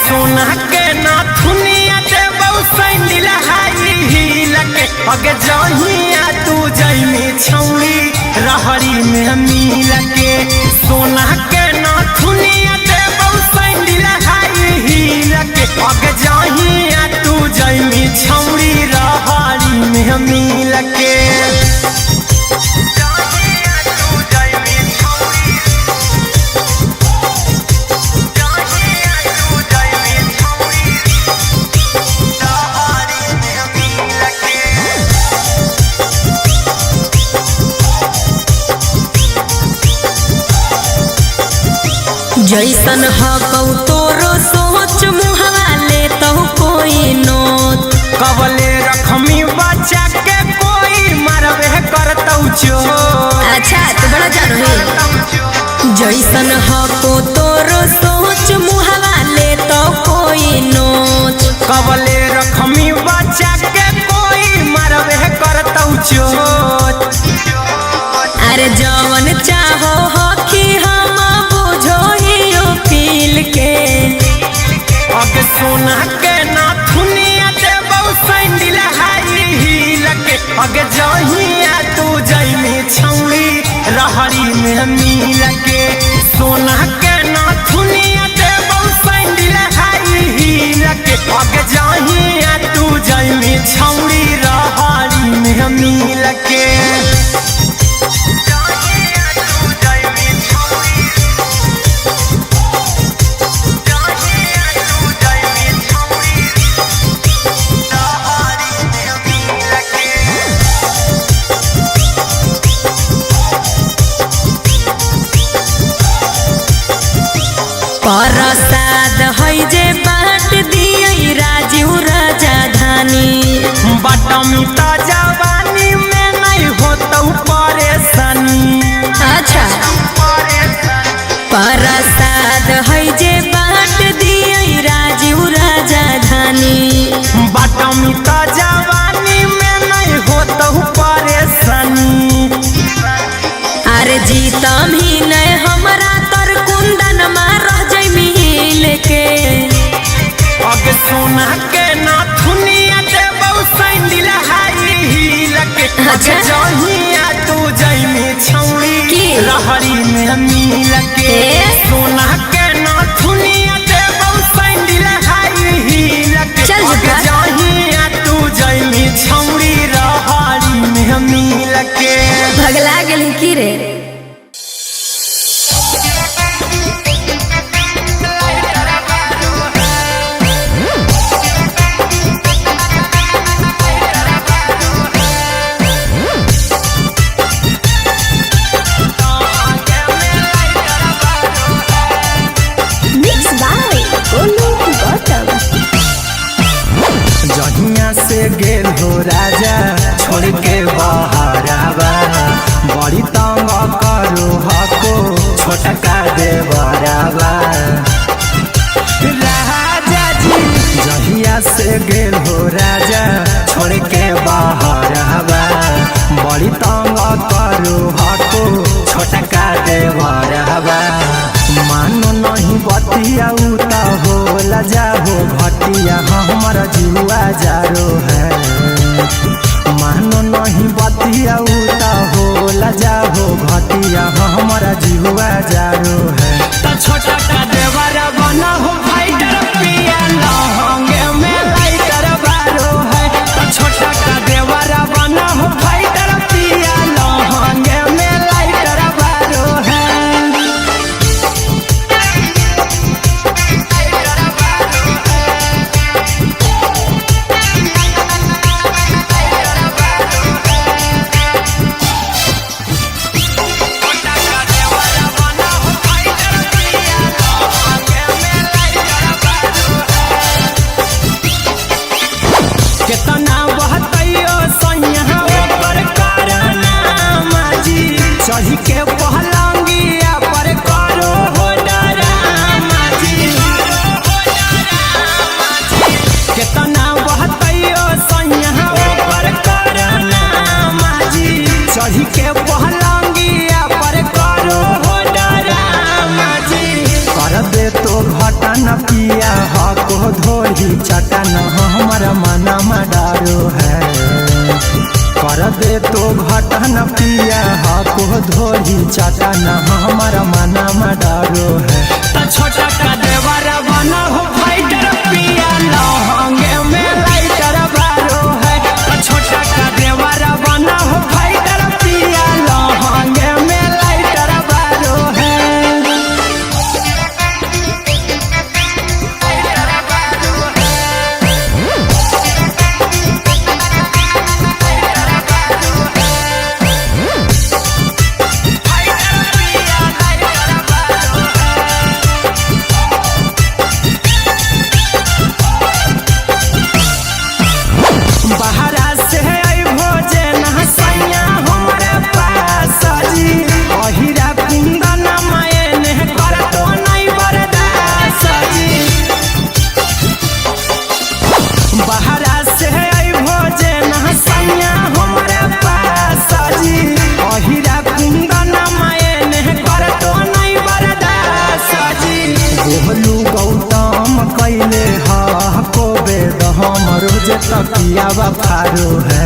सोना के नाथुनिया देबौ सैंडिल हाई हील के। अगे जहिया तू जइमी छौड़ी रहरी में मिल के। सोना के नाथुनिया देबौ सैंडिल हाई हील के। अगे जहिया तू जइमी छौड़ी रहरी में मिल के। जैसन हकौ तोरो सोच मुहवा ले तो कोई नोत। कबले रखमी बच्चा के कोई मरबे करतौ चोर। अच्छा तो बड़ा जानो है। जैसन हको तोरो सोच मुहवा ले तो कोई नोच। कबले रखमी बच्चा के कोई मरबे करतौ चोर। अरे जवन चाहो हकी हम बुझो ही फील के। अगे सोना के नाथुनिया देबौ सैंडिल हाई हील के। अगे जहिया तू जइमी छौड़ी रहरी में मिल के। सोना के नाथुनिया देबौ सैंडिल हाई हील के। अगे जहिया तू जइमी छौड़ी रहरी में मिल के। प्रसाद है जे बाट दियै राजीव राजा धानी। बटमी त जवानी में नहीं होतौ परेशानी। अच्छा प्रसाद है जे बाट दियै राजीव राजा धानी। बटमी त जवानी में नहीं होतौ परेशानी। अरे जीतम ही नहीं हमरा तर कुंदन मा रह जइमी लेके। अगे सोना के नाथुनिया देबौ सैंडिल हाई हील के। अगे अच्छा। जहिया तू जइमी छौड़ी की? रहरी में मिल के। ए? सोना के नाथुनिया देबौ सैंडिल हाई हील के। चल अगे झूठा। जहिया तू जइमी छौड़ी रहरी में मिल के। भगला गेली की रे। Mix by Golu Gautam. जहिया से गेल हो राजा छोड़ के बहरावा बड़ी तंग करो हको छोटका देवरावा। राजा जी जहिया से गेल हो राजा छोड़ के बहरावा बड़ी तंग करो हको छोटका देवरावा। मानो नहीं बतिया उता होला जाहो घटिया हमर जीवा जारो है। मानो नहीं बतिया उता होला जाहो घटिया हमर जीवा जारो है। त छोटा का देवरा बना हो फाइटर पिया लहंगे में लाइटर बारो है। त छोटा का देवरा बना हो फाइटर पिया लहंगे में लाइटर बारो है। चटन हमारा मना डारो है। कर दे तो घटन पिया हको धोरी चटन हमारा मना डारो है। त छोटा का देवरा बना हो फाइटर पिया लहंगे में लाइटर बारो है। त छोटा का देवरा बना हो फाइटर पिया लहंगे में लाइटर बारो है। बाहरा से अइबो जे नहसैया हमरा पास जी, अहिरा कुंदन मायने करतो नहीं बरदास जी। बाहरा से अइबो जे नहसैया हमरा पास जी, अहिरा कुंदन मायने करतो नहीं बरदास जी। गोहलू गौतम कैले हा को बेद हम रोज तकिया फारो है।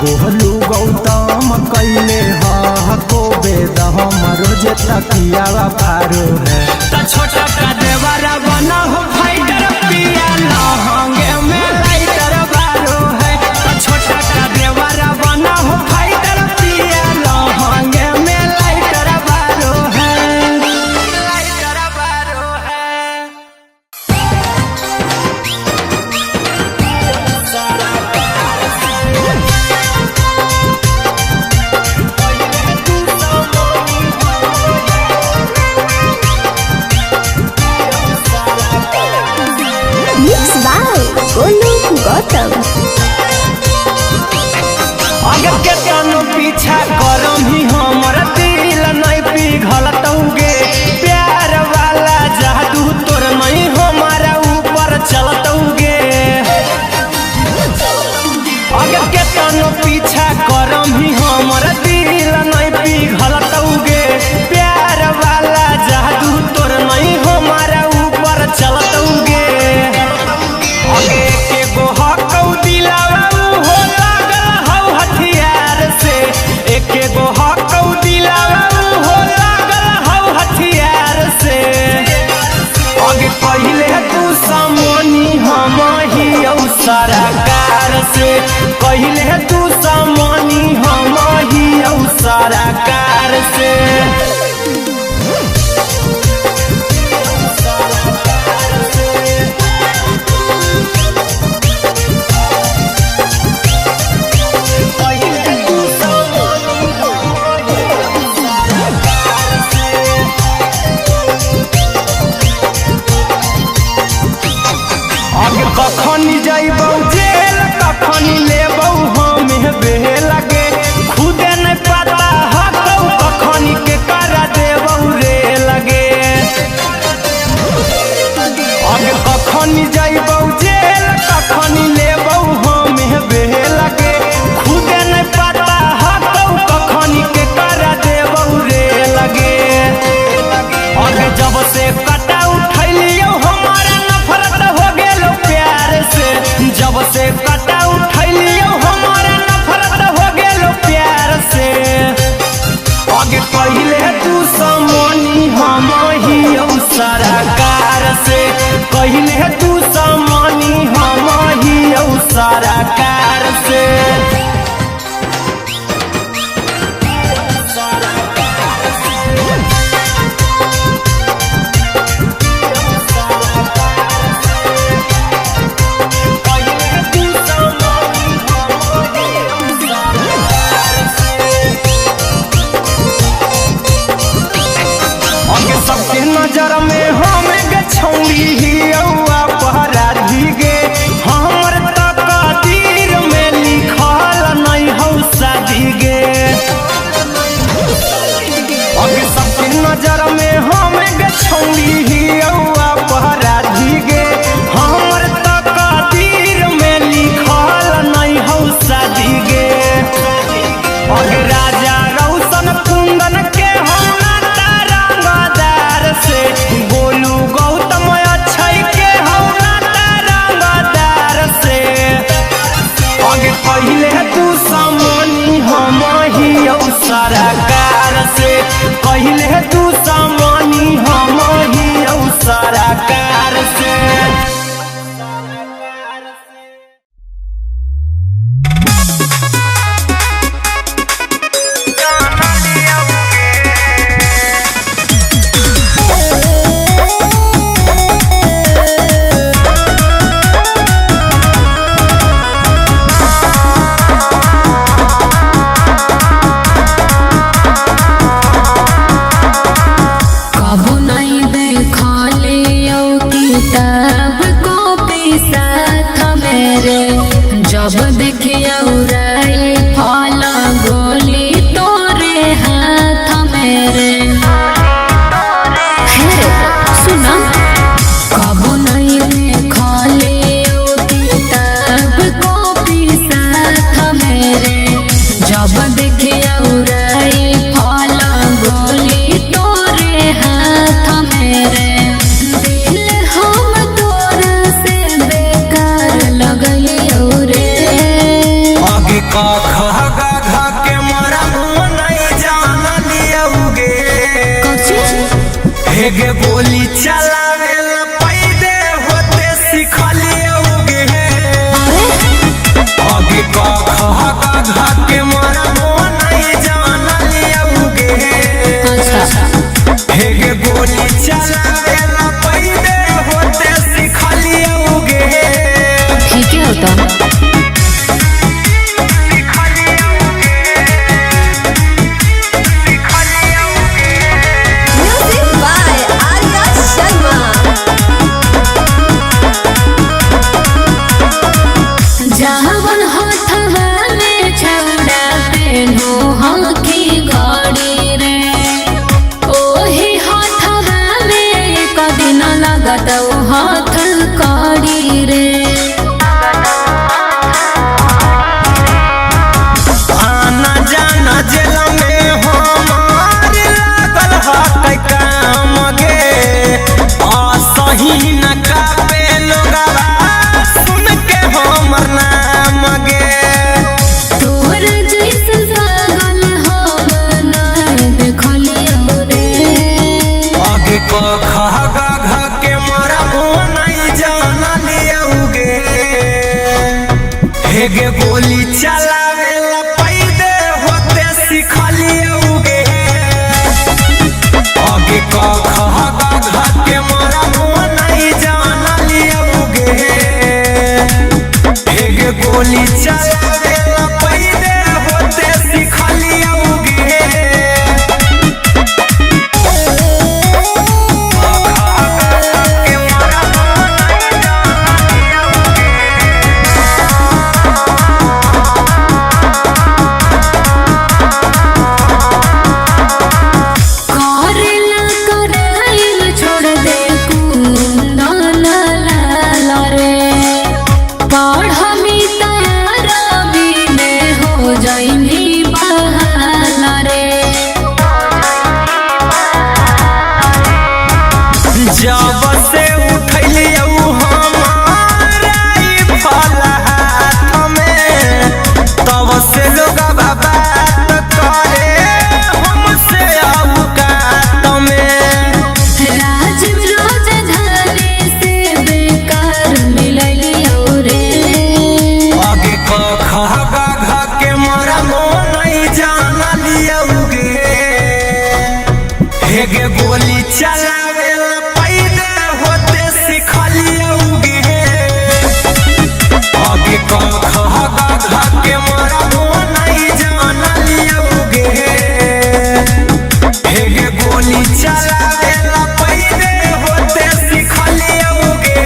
गोहलू गौतम कैले हा को बेद हम रोज तकिया फारो है। त छोटा का देवरा बना हो फाइटर पिया लहंगे में लाइटर बारो है। त छोटा का देवरा बना हो फाइटर पिया लहंगे में लाइटर बारो है। लाइटर बारो है। Mix by Golu Gautam. अगर के तनु पीछा करम ही हमर दिल नहीं पिघलतौगे, प्यार वाला जादू तोर नहीं हमारा ऊपर चलतौगे। अगर के तनु पीछा करम ही हमर दिल नहीं पिघलतौगे, प्यार वाला जादू तोर नहीं हमारा ऊपर चलतौगे। अगे के गो हकौ दिलावा हो लागल हौ हथियार से, एके गो हकौ दिलावा हो लागल हौ हथियार से। अगे पहिले तू समोनी हम ही औ सरकार से, पहिले तू समोनी हम ही औ सरकार से। अब कखन जैबौ जेल कखन लेबौ हम बेल गे, खुदे नहीं पता हकौ कखन के करा देबौ रे लगे। अब कखन जैबौ जेल कखन लेबौ हम बेल गे, खुदे नहीं पता हकौ कखन के करा देबौ रे लगे। अब जब से कटा उठैलियौ हमारा नफरत हो गेलो प्यार से, जब से कटा उठैलियौ हमारा नफरत हो गेलो प्यार से। आगे पहिले तू समोनी हम ही औ सरकार से, पहिले तू समोनी हम ही औ सरकार से। अगे सबके नजर में हम गे छौड़ी ही औआ पहराधी गे, हमर तकदीर में लिखल नहीं हौ शादी गे। अगे सबके नजर में हम गे छौड़ी ही औआ पहराधी गे, हमर तकदीर में लिखल नहीं हौ शादी गे। अगे राजा रौशन कुंदन के हम नाता रंगदार से, गोलू गौतम अक्षय के हम नाता रंग क ख ग घ के मरम नहीं जान लियौगे। हेगे गोली चलावे ला पैदे होते सिखलियौगे। आगे क ख ग घ के मरम नहीं जान लियौगे। हेगे गोली चलावे ला पैदे होते सिखलियौगे। ठीक है होता। Music by Arya Sharma. जवन हाथवा में छौड़ा पेन्हो हकी घड़ी रे, ओही हाथवा में कदी न लगत हाथ कड़ी रे। आना जाना जेल में हमार लागल हक काम गे। असही न कापे लोगवा सुन के हमर नाम गे। तोहर जैसन पागल हम ना देखलियो रे। आगे क ख ग घ के मरम नहीं जान लियौगे। हेगे गोली चलावे ला पैदे होते सिखलियौगे। आगे क ख ग घ के मरम नहीं जान लियौगे। हेगे गोली चलावे ला पैदे होते सिखलियौगे। करेला कराइल छोड़ दे कुंदन लाल रे, पढ़मी तैयारबी में हो जाइमी बहाल रे। जब से उठलियौ हमारा ई फल हाथ में, तब से लोग बात करे हमसे औकात में। राजीव राजधानी से बेकार मिललियो रे। आगे क ख ग घ के मरम नहीं जान लियौगे। हेगे गोली चलावे ला पैदे होते सिखलियौगे। आगे क ख ग घ के मरम नहीं जान लियौगे। हेगे गोली चलावे ला पैदे होते सिखलियौगे।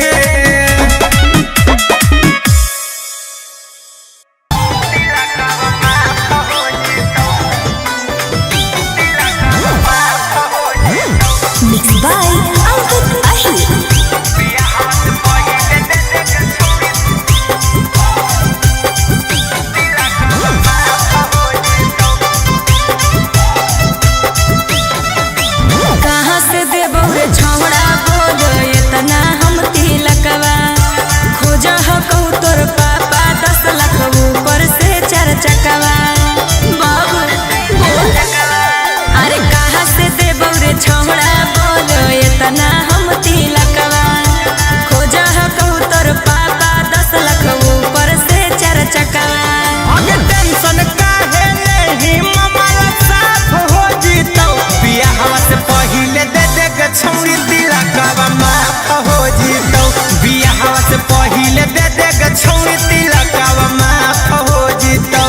Mix by Ankit Ahir. कहाँ से देबो रे छौड़ा बोल इतना हम तिलकवा, खोज कहू तोर पापा 10 लाख ऊपर से चार चकवा। बाबू बोल, अरे कहाँ से देबो रे छौड़ा बोल इतना हम तिलकवा, खोज कहू तोर पापा 10 लाख ऊपर से चार चकवा। अगे टेंशन काहे लेही मामला साफ हो जीतौ। बियाहवा से पहिले दे दे के छौरी तिलकवा माफ हो जीतौ। बियाहवा से पहिले दे दे के छौरी तिलकवा माफ हो जीतौ।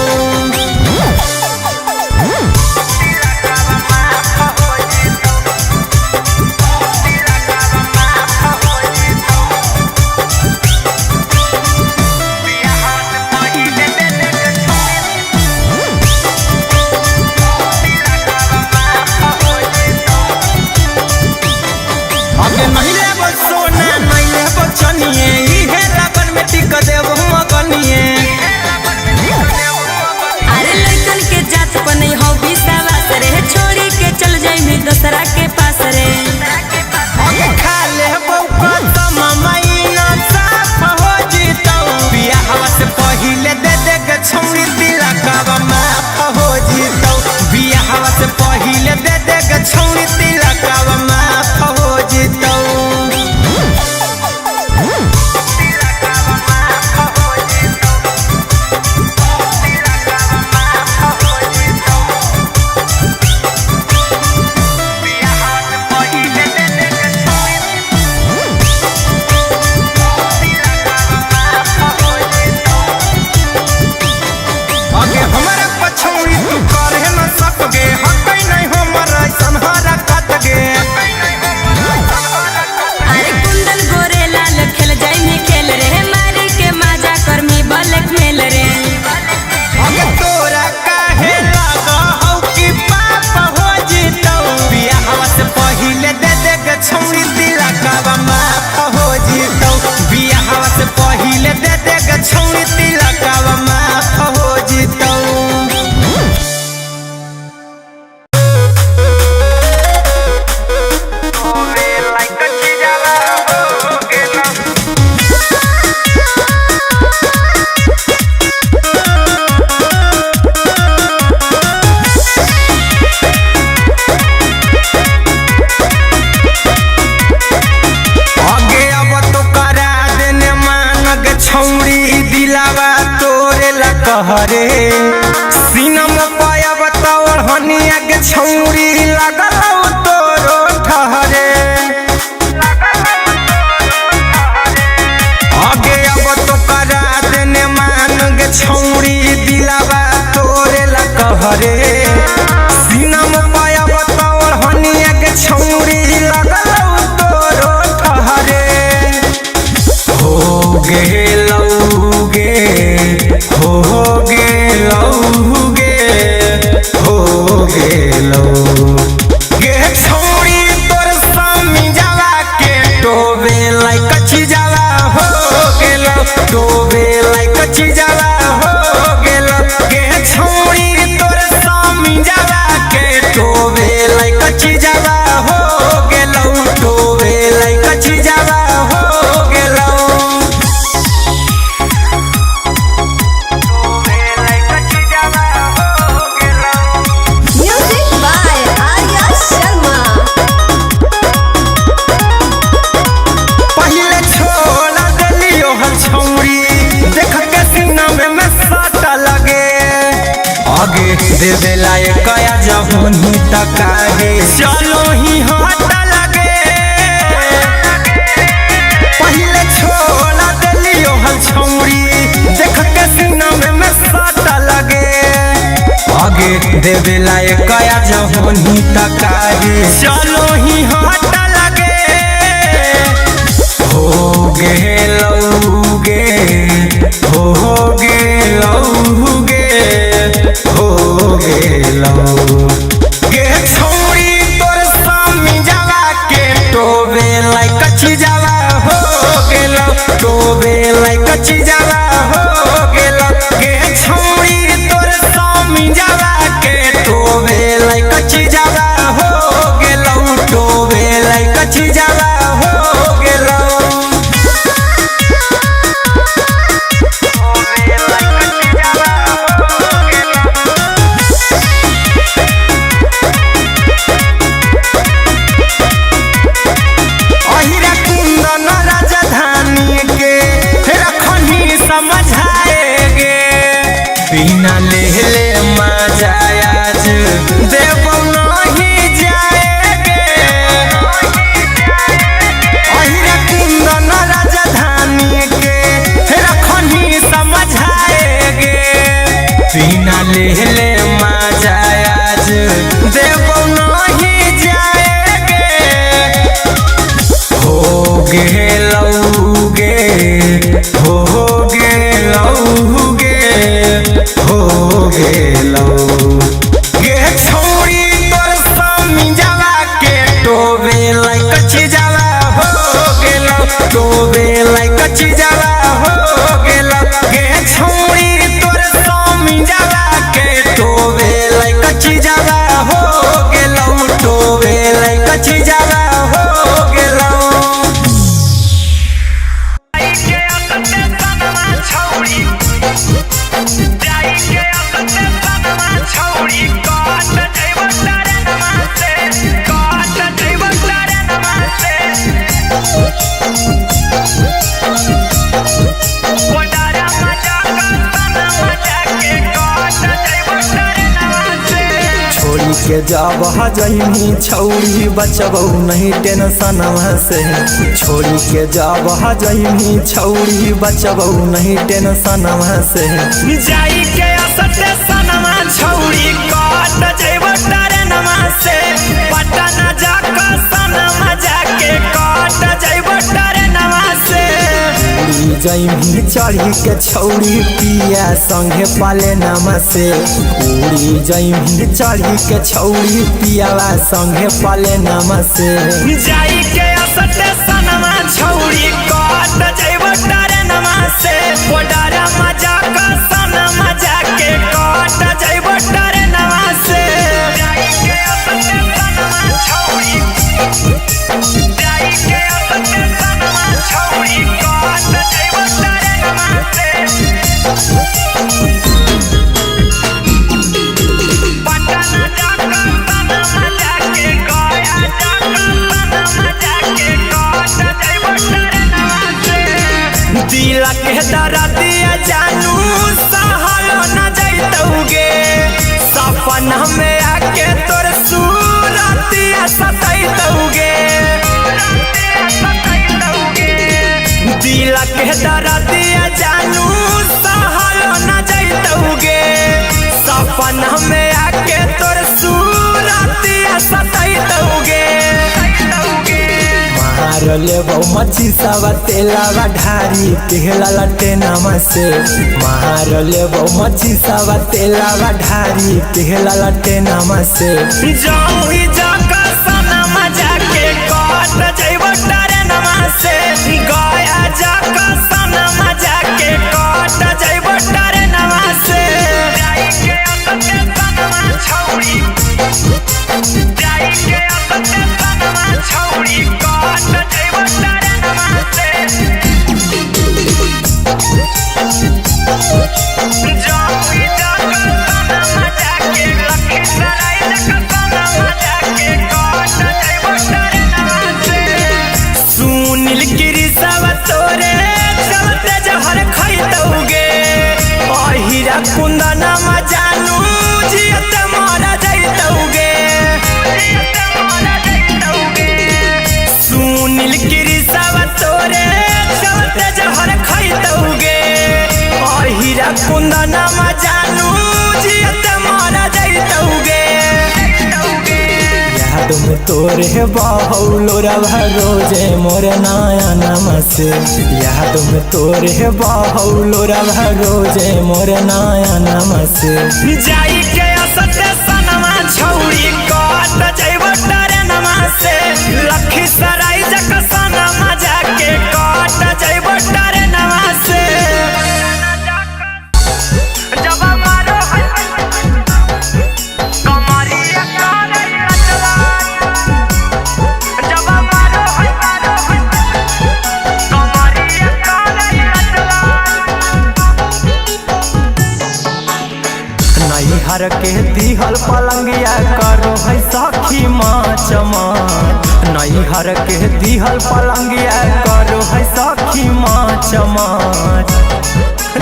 देवेला एक जहोनी तकाहे चलो ही हट लगे हो गेलौगे हो गेलौगे हो गेलौ गे छौरी तोर स्वामी जावा के टोबे लाइक कच्ची जावा हो गेलौ टोबे लाइक कच्ची जावा हो गेलौ गे छौरी तोर स्वामी जावा के टोबे लाइक कच्ची जावा हो गेलौ टोबे लाइक कच्ची जावा हो गेलौ। अहिरा कुंदन राजधानी के रखनी समझाएगे बिना ले ले मजा आज देव नहीं जाएगे। अहिरा कुंदन राजधानी के रखनी समझाएगे बिना ले ले मजा आज देव नहीं जाएगे। हो गेलौगे हो गेलौगे हो गेलौ गे छौरी तोर स्वामी जावा के टोबे लाइक कच्ची जावा हो गेलौ टोबे लाइक कच्ची जावा हो गेलौ गे छौरी तोर स्वामी जावा के टोबे लाइक कच्ची जावा हो गेलौ टोबे लाइक कच्ची जावा हो गेलौ। छोड़ी के जब हजैनी छौरी बचबौ नहीं टेंशन से छोड़ी के जब हजैनी छौरी बचबौ नहीं टेंशन से जाई के असते सनमा छौरी कट जइबो टरनमा से पटना जाक सनमा जाके कट जइबो टरनमा से। उड़ी जैमी चढ़ी के छौरी पिया संगे पाले नामा से उड़ी जैमी चढ़ी के छौरी पियावा संगे पाले नामा से जाई के असते सनमा छौरी कट जइबो टरनमा से बॉर्डरमा जाक सनमा जाके कट जइबो टरनमा से। जाई के असते सनमा छौरी जाई के असते सनमा छौरी कट जइबो टरनमा से। पटना जाक सनमा जाके गया जाक सनमा जाके कट जइबो टरनमा से। दिल के दर्दिया जानू सहल न जइतौगे सपना में आके तोर सूरतिया सतैतौगे। दिल के दर्दिया जानू सहल न जइतौगे सपना में आके तोर सूरतिया सतैतौगे। मार लेबौ मच्छी सवा तेलावा ढारी केहला लटे नामा से मार लेबौ मच्छी सवा तेलावा ढारी केहला लटे नामा से जाऊही जाक सनमा जाके कट जइबो टरनमा से गया जाक सनमा जाके कट जइबो टरनमा से। जाई के असते सनमा छौरी जाई के असते सनमा छौरी कट जइबो टरनमा से। जाऊही जाक सनमा जाके लखीसराय जाक सनमा जाके याद में तोरे बहौलो रवा रोजे मोर नया नमसे। याद में तोरे बहौलो रवा रोजे मोर नया नमसे। जाई के असते सनमा छौरी कट जइबो ट्रेनमा से। लखीसराय जक सनमा जाके कट जइबो ट्रेनमा से। जब मारो कमरिया करे रचला, जब मारो कमरिया करे रचला। नैहर के दिहल पलंगिया करो है सखी माच माच। नैहर के दिहल पलंगिया करो है सखी माच माच।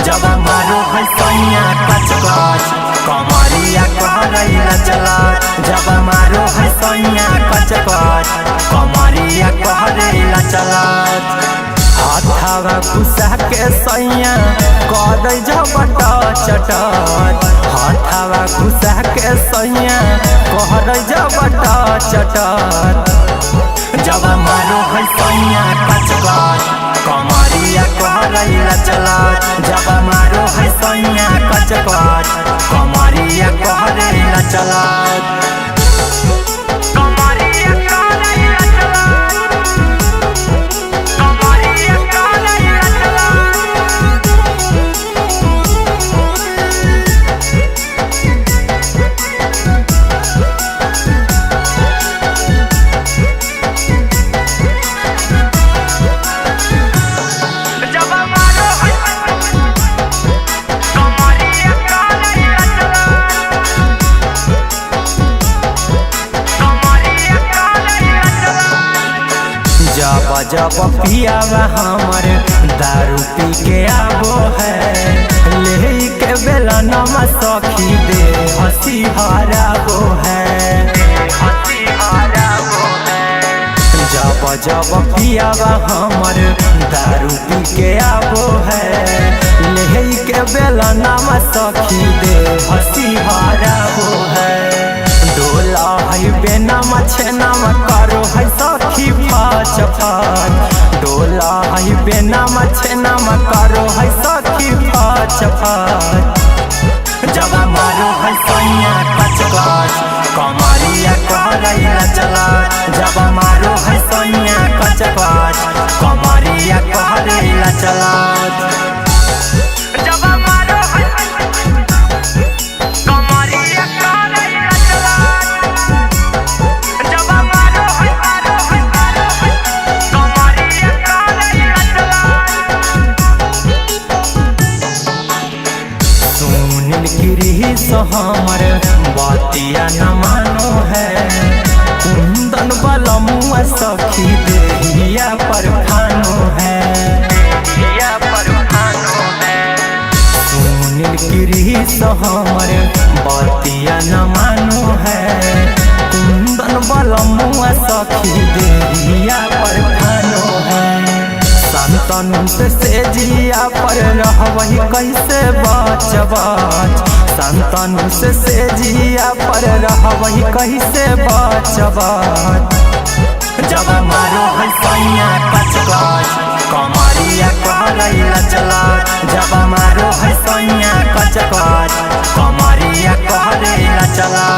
जब मारो है सैया कच कच कमरिया करई लचला। जब मारो है सैया कच कच कमरिया करई लचला। हाथावा घुसा के सैया करई जबट चटत। हाथावा घुसा के सैया करई जबट चटत। जब मारो है सैया कच कच कमरिया करई लचला। जब मारो है सैया कच कच कमरिया करई लचला। कमरिया करे रचला, कमरिया करे रचला। जब मारो कमरिया करे रचला, कमरिया करे रचला। जब जब पियावा हमर दारू पी के आबो है, ले के बेला नमा सखी दे हंसी हराबो है। हंसी हराबो है। जब जब पियावा हमर दारू पी के आबो है, ले के बेला नमा सखी दे हंसी हराबो है। डोला है बेनामा छेनामा करो है सखी फाच फाच। डोला है बेनामा छेनामा करो है सखी फाच फाच। जब मारो है सैया कच कच कमरिया करई लचला। जब मारो है सैया कच कच कमरिया करई लचला। जब मारो कमरिया करे रचला, जब मारो कमरिया करे रचला। सुनील गिरी सो हमर बतिया न मानो है, कुंदन बलमुआ सखी देहिया पर फानो है। देहिया पर फानो है। सुनील गिरी सो हमर बतिया न मानो है, कुंदन बलमुआ सखी देहिया पर फानो है। संतनु से सेजिया पर रहबही कैसे बच बच। संतनु से सेजिया पर रहबही कैसे बच बच। जब मारो है सैया कच कच कमरिया करई लचला। जब मारो है सैया कच कच कमरिया करई लचला।